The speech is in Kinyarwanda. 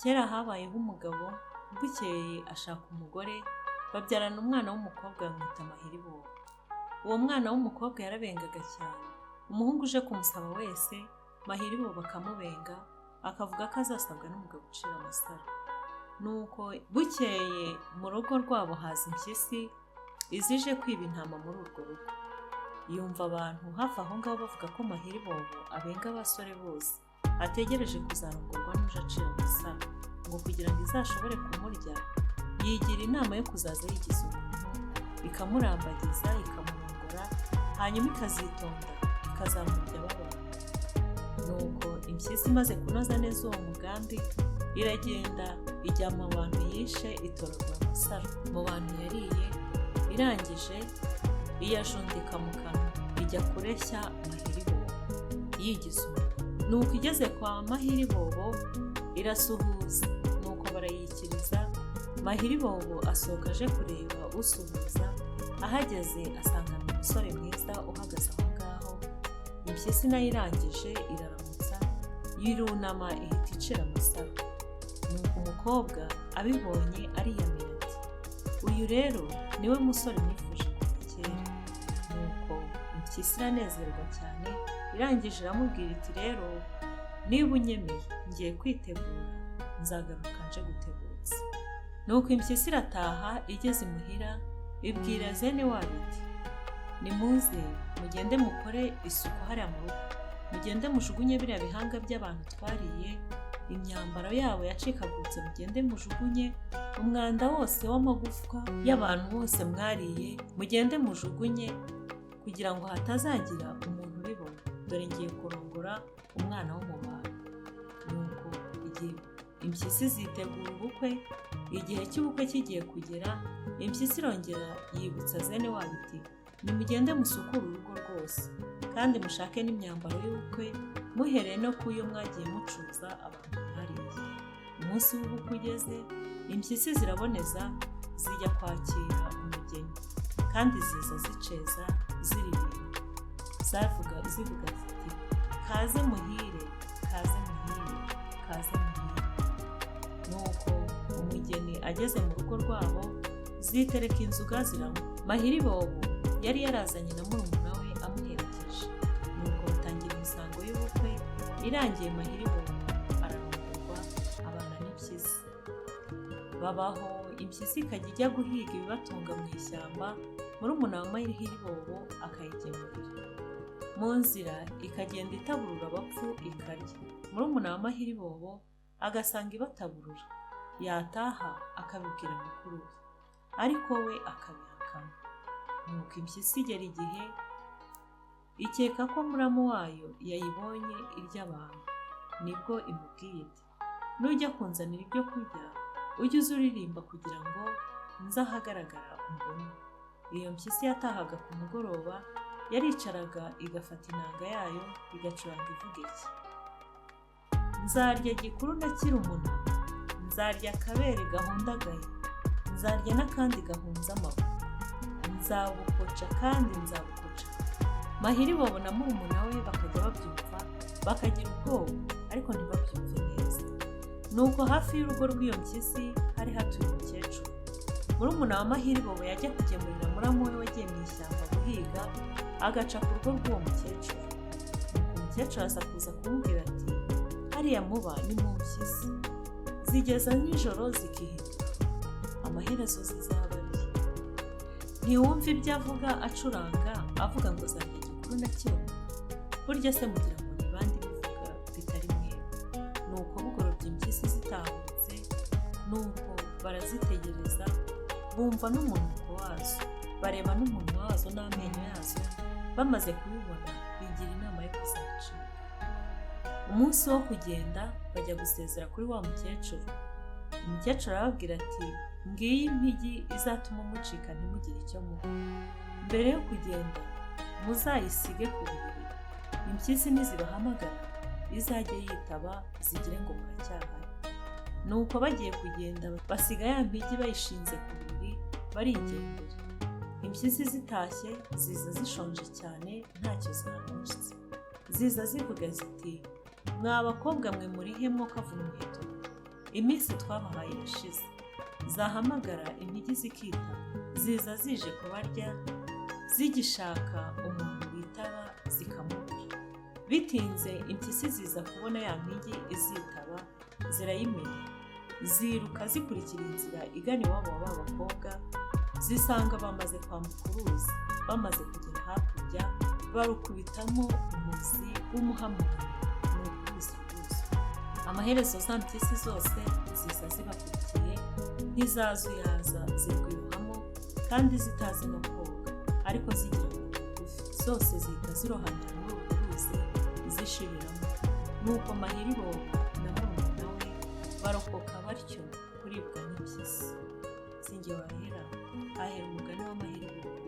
Kera habayeho umugabo, bukeye ashaka umugore, babyarana umwana w'umukobwa bamwita Mahiribobo. Uwo mwana w'umukobwa yarabengaga cyane. Umuhungu uje kumusaba wese, Mahiribobo akamubenga, akavuga ko azasabwa n'umugabo ucira amasaro. Nuko bukeye mu rugo rwabo haza impyisi, izije kwiba intama muri urwo rugo. Yumva abantu hafi aho ngaho bavuga ko Mahiribobo abenga abasore bose, ategereje kuzarongorwa n'uje acira amasaro, ngo kugira ngo izashobore kumurya, yigira inama yo kuzaza yigiza umuntu, ikamurambagiza, ikamurongora, hanyuma ikazitonda, ikazamurya babana. Nuko impyisi imaze kunoza neza uwo mugambi, iragenda ijya mu bantu yishe, itoragura amasaro mu bantu yariye, irangije iyajundika mu kanwa, ijya kureshya Mahiribobo yigize umuntu. Nuko igeze kwa Mahiribobo irasuhuza, nuko barayikiriza. Mahiribobo asohoka aje kureba usuhuza, ahageze asanga ni umusore mwiza uhagaze aho ngaho. Impyisi nayo irangije iraramutsa, yirunama ihita icira amasaro. Nuko umukobwa abibonye ariyamira ati: "Uyu rero niwe musore nifuje kuva kera." Nuko impyisi iranezerwa cyane, irangije iramubwira iti: "Rero niba unyemeye ngiye kwitegura, nzagaruka nje gutegutsa." Nuko impyisi irataha, igeze imuhira ibwira zene wabo iti: "Nimuze mugende mukore isuku hariya mu rugo, mugende mujugunye biriya bihanga by'abantu twariye, imyambaro yabo yacikaguritse, mugende mujugunye umwanda wose w'amagufwa y'abantu bose mwariye, mugende mujugunye kugira ngo hatazagira umuntu ubibona. Dore ngiye kurongora umwana wo mu bantu." Nuko igihe impyisi zitegura ubukwe, igihe cy'ubukwe kigiye kugera, impyisi irongera yibutsa zene wabo iti: "Nimugende musukure urugo rwose, kandi mushake n'imyambaro y'ubukwe, muhereye no ku yo mwagiye mucuza abantu mwariye." Umunsi w'ubukwe ugeze, impyisi ziraboneza zijya kwakira umugeni, kandi ziza ziceza ziririmba, zavuga zivuga ziti: "Kaze muhire, kaze muhire, kaze muhire." Nuko umugeni ageze mu rugo rwabo, zitereka inzoga ziranywa. Mahiribobo yari yarazanye na murumuna we amuherekeje. Nuko batangira imisango y'ubukwe, irangiye Mahiribobo ararongorwa, abana n'impyisi. Babaho, impyisi ikajya ijya guhiga ibibatunga mu ishyamba, murumuna wa Mahiribobo akayigemurira. Mu nzira ikagenda itaburura abapfu ikarya, murumuna wa Mahiribobo agasanga ibataburura, yataha akabibwira mukuru we, ariko we akabihakana. Nuko impyisi igera igihe ikeka ko muramu wayo yayibonye irya abantu, nibwo imubwiye iti: "Nujya kunzanira ibyo kurya ujye uza uririmba kugira ngo nze ahagaragara umbone." Iyo mpyisi yatahaga ku mugoroba, yaricaraga igafata inanga yayo igacuranga ivuga iki: "Nzarya gikuru na kirumuna, nzarya akabere gahundagaye, nzarya n'akandi gahunze amaguru, nzabukoca kandi nzabukoca." Mahiribobo na murumuna we bakajya babyumva bakagira ubwoba, ariko ntibabyumve neza. Nuko hafi y'urugo rw'iyo mpyisi hari hatuye umukecuru. Murumuna wa Mahiribobo yajya kugemurira muramu we wagiye mu ishyamba guhiga, agaca ku rugo rw'uwo mukecuru. Nuko umukecuru aza kuza kumubwira ati: "Hariya muba ni mu mpyisi, zigeza nijoro zikihindura, amaherezo zizabarya. Ntiwumva ibyo avuga acuranga avuga ngo zarya gikuru na kirumuna? Burya se mugira ngo ni bande bivuga bitari mwebwe?" Nuko bugorobye impyisi zitahutse, nuko barazitegereza, bumva n'umunuko wazo, bareba n'umunwa wazo n'amenyo yazo. Bamaze kubibona bigira inama yo kuzacika. Umunsi wo kugenda bajya gusezera kuri wa mukecuru. Umukecuru arababwira ati: "Ngiyi impigi izatuma mucika ntimugire icyo muba. Mbere yo kugenda muzayisige ku buriri, impyisi nizibahamagara izajye yitaba zigire ngo muracyahari." Nuko bagiye kugenda basiga ya mpigi bayishinze ku buriri, barigendera. Impyisi zitashye ziza zishonje cyane, ntacyo zanutse. Ziza zivuga ziti: "Mwa bakobwa mwe, murihe mwokavuna umuheto?" Iminsi twabahaye irashize. Zahamagara impigi zikitaba, ziza zije kubarya, zigishaka umuntu witaba zikamubura. Bitinze impyisi ziza kubona ya mpigi izitaba, zirayimenya, ziruka zikurikira inzira igana iwabo wa ba bakobwa, zisanga bamaze kwambuka uruzi. Bamaze kugera hakurya barukubitamo umuzi w'umuhamuro, nuko uruzi rwuzura. Amaherezo za mpyisi zose ziza zibakurikiye, ntizazuyaza zirwirohamo kandi zitazi no koga, ariko zigira ngo ni bugufi. Zose zihita zirohamira muri urwo ruzi zishiriramo. Nuko Mahiribobo na murumuna we barokoka batyo kuribwa n'impyisi. Si jye wahera, hahera umugani w'Amahiribobo.